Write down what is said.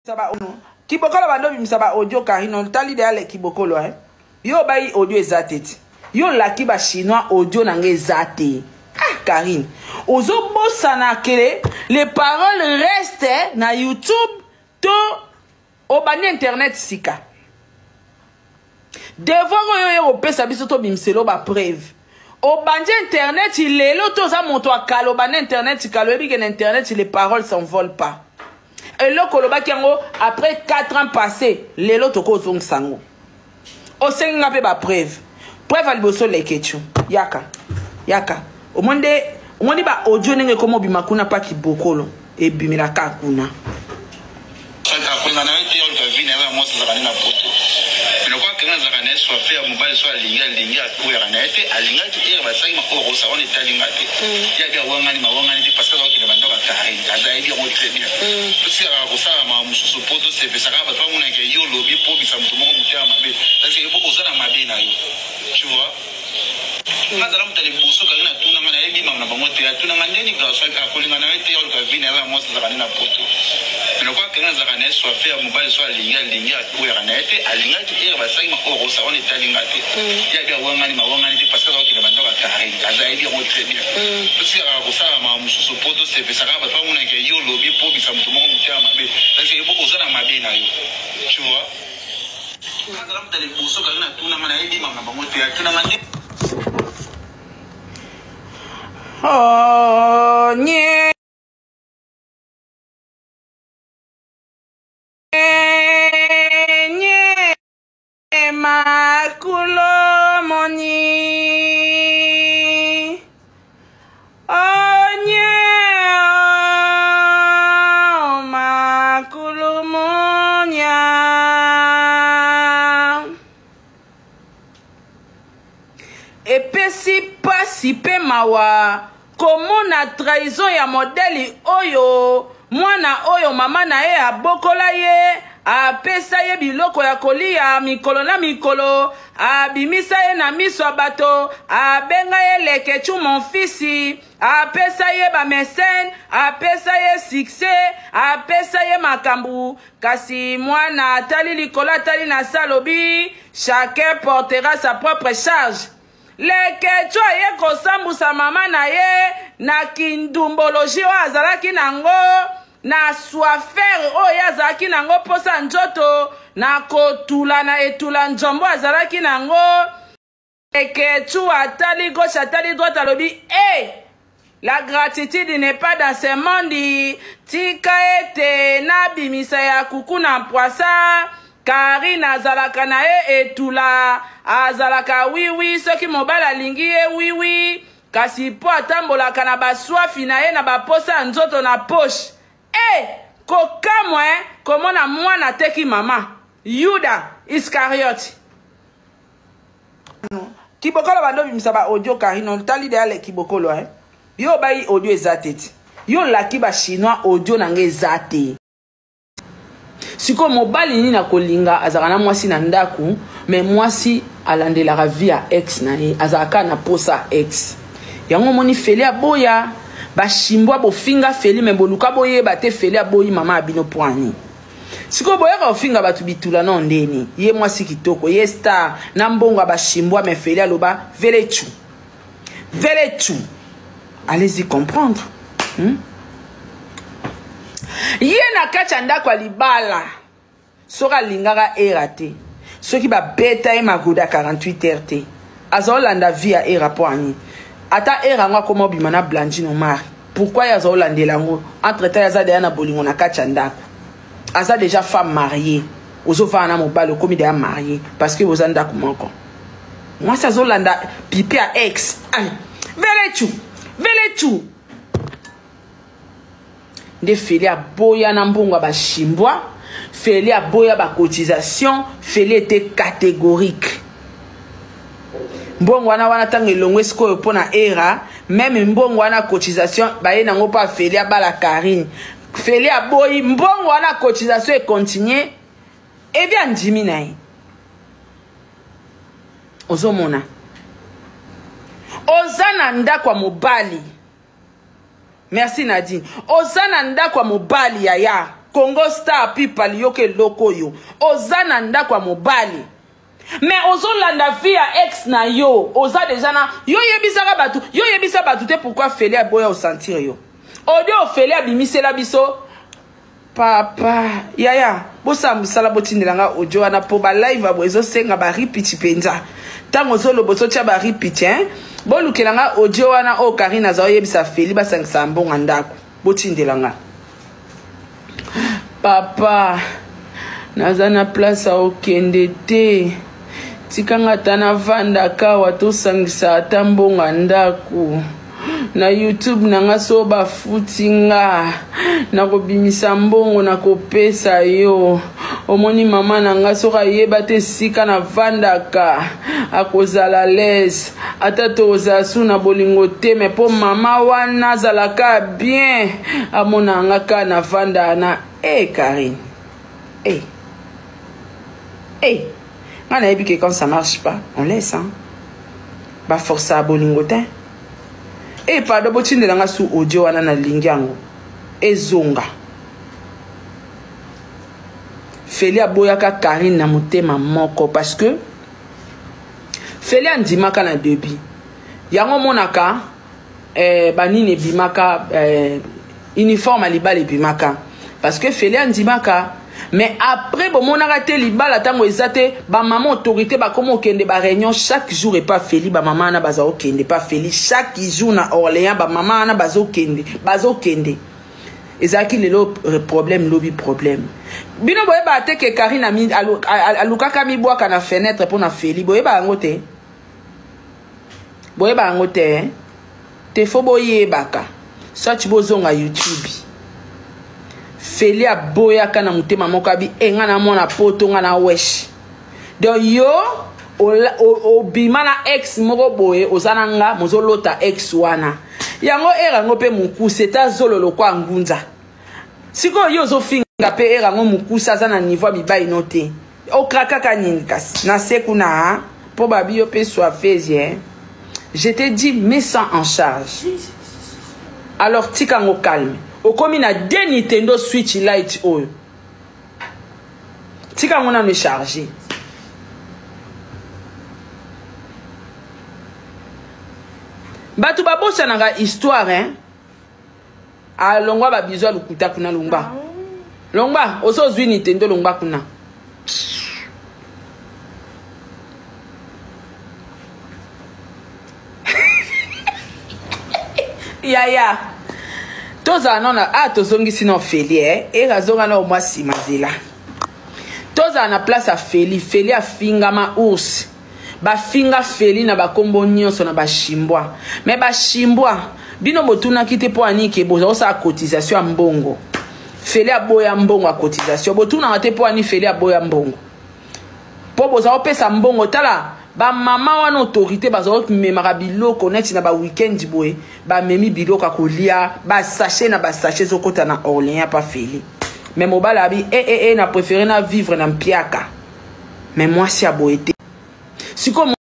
Ba kibokolo bando bimisa ba audio Karine otali deya le kibokolo eh yo obayi audio eza te ti yo olaki ba chinois audio na nga eza te ah Karine ozobosana ke les paroles restent na YouTube to obandi internet sika devoir oyo oye kopesa biso tobimiselo ba preuve obandi internet lelo to oza moto ya kala obandi internet kala oyebi ke na internet les paroles s'envolent pas eloko olobaki yango après 4 ans passé lelo tokozongisa yango osengi nga mpe bapreuve preuve ya liboso lekechu yaka yaka omoni nde omoni ba audio ndenge ekoma obima kuna pa kibokolo ebimelaka kuna akolinga na ye te oluka vi na ye ya mwasi azalaka nde na poto biloko akenge azalaka na ye soife ya mobali so alingi alingi akweyaka na ye te alingaki ere basalaki makoka kosa wana etali nga te mm. ye abi awangani mawangani te parce azakokende bandako ya karine aza ayebi yango très bien mm. totikaka kosala makambo mosusu mpo tosepesaka bato bamonaka yo olobi mpo obisa moto moko motema mabe parce que oza na mabe na yo tu vois nga azala moto ya liboso kangi natuna nga nayebi mama na bango te atuna nga ndeni garçon akolinga na ye te aluka vi na ye ya mwasi azalaka nde na poto biloko akenge azalaka na ye soife ya mobali so alingi alingi aboyaka na ye te alingaki ere basalaki makoka kosa wana etali nga te mm. ye abi awangani mawangani te parce que azakokende bandako ya karine aza ayebi yango très bien mm. totikaka kosala makambo mosusu mpo tosepesaka bato bamonaka yo olobi mpo obisa moto moko motema mabe parce que oza na mabe na yo tu vois azala moto ya liboso kaka natunanga nayebi mama bango te atunanga nde oh, nye nye makulo moni onye o makulu monya epesi pasi mpe mawa komona trahison ya modeli oyo mwana oyo mama na ye abokola ye apesa ye biloko ya kolia mikolo na mikolo abimisa ye na miso ya bato abenga ye leketchu mon fils apesa ye bamesene apesa ye succès apesa ye makambo kasi mwana atali likolo atali na se alobi chacun portera sa propre charge Leketchou aye kosambusa mama na ye na kindumbologie oyo azalaki nango na soifere oyo ye azalaki nango mposa nzoto na kotula na etula nzombo azalaki nango Leketchou atali gauche atali droite alobi e hey! La gratitude n'est pas dans ce monde. Tika ete nabimisa ya kuku na mpwasa. Karine azalaka na ye etula, azalaka wiwi soki mobali alingi ye wiwi, kasi mpo atambolaka na baswafi na ye na baposa ya nzoto na poche. Eh, kokamwa eh, komona mwana ateki mama. Yuda Iscariote. Kibokolo bando bimisa ba audio Karine otali deya le kibokolo eh. Yo obayi audio eza te ti. Yo olaki ba chinois audio na nga eza te. Sikoyo mobali nini akolinga azalaka na mwasi na ndako mais mwasi alandelaka vie ya ex na ye azalaka na posa ya ex. Yango omoni Feli aboya bashimbwa bofinga Feli mais boluka boyeba te Feli aboyi mama ya bino mpo ani. Sikoyo boyaka kofinga bato bitula no ndeni ye mwasi kitoko ye star na mbongo ya bashimbwa me Feli aloba velechu velechu allez-y comprendre hmm? Ye na kati ya ndako ya libala soki alingaka era te soki babeta ye magoda 48 heures te azolanda vie ya era mpo ani ata era yango akoma obima na Blandine Omar pourquoi ye azolandela yango entre temps aza deya na bolingo na kati ya ndako aza deja femme mariée ozovanda na mobali okomi deya mariée parce que boza ndako moko mwasi azolanda pipi ya ex velechu velechu nde Feli aboya na mbongo ya bashimbwa Feli aboya bacotisation Feli ete catégorique mbongo wana wana ntango elongwe sikoyo mpo na era meme mbongo wana cotisation baye nango mpo Feli abala Karine Feli aboyi mbongo wana cotisation econtinue ebi andimi na ye ozomona oza na ndako ya mobali merci Nadine oza na ndako ya mobali yaya. Congo Star People yoka eloko oyo. Oza na ndako ya mobali. Mais ozolanda vie ya ex na yo. Oza deja na yo yebisaka bato, yo yebisa bato te pourquoi Feli aboya osentir yo. Odio Feli abimisela biso papa yaya bosala mosala botindela nga audio wana mpo balive abo ezosenga baripiti mpenza ntango ozoloba ozotya baripiti hein bolukela nga audio wana oyo karine aza oyebisa feli basangisa mbongo ndako botindela nga papa naza na place okende te tika nga ata navandaka awa tosangisa ata mbongo ya ndako na youtube na nga so bafuti nga nakobimisa mbongo nakopesa yo omoni mama na nga soki ayeba te esika navandaka akozala laise ata tokozala su na bolingo te me mpo mama wana azalaka bien amona nga kaka navanda na e hey, karine e hey. e hey. nga nayebi ke quand ça marche pas on laisse hein? baforsa bolingo te e pardon botindela nga su audio wana nalingi yango ezonga feli aboyaka karine na motema moko parce que Feli andimaka na debut. Yango omonaka eh, banini ebimaka eh, uniforme ya libala ebimaka parce que Feli andimaka mais après bomonaka te libala ntango eza te bamama autorité bakoma okende baréunion chaque jour epa feli bamama wana baza okende epa feli chaque jour na orléans bamama wana bazokende bazokende ezalaki lelo problème lobi problème bino boyebaka te ke karine alukaka mibwaka na fenêtre mpo na feli boyeba yango te boyeba yango te te fo boyebaka soit bozonga youtube feli aboyaka na motema moko abi e nga na mwana poto nga na wesh donc yo obima na ex moko boye oza na nga mozolota ex wana yango ere yango mpe mokuse ta zolo lokwa ngunza sikoyo yo ozofinga mpe ere yango mokuse aza na niveau ya mibali no te okrakaka nini kasi na se kuna mpo babi yo mpe soifezi eh? Je te dis mets ça en charge alors tika yango calme okomi na de nintendo switch light oyo tika yango nano echarge bato babosanaka histoire hein? alongwa babizu ya lokuta kuna longwa longwa oso ozwi nintendo longwa kuna yaya tozala nano a ah, tozongisi na feli e eh? era azonga na omwa nsima nzela tozala na place ya feli feli afingama ours bafinga feli na bakombo nyonso na bashimbwa me bashimbwa bino botunaki te mpo anike boza kosala cotisation ya mbongo feli aboya mbongo ya cotisation botunaka te mpo ani feli aboya mbongo mpo boza kopesa mbongo tala bamama wana autorité baza komemaka biloko neti na baweekend boye bamemi biloko ya kolia basashe na basashe ezokota na orléans pa feli me mobali abi e e e na préféré na vivre na mpiaka me mwasi ya boye te sikoyo.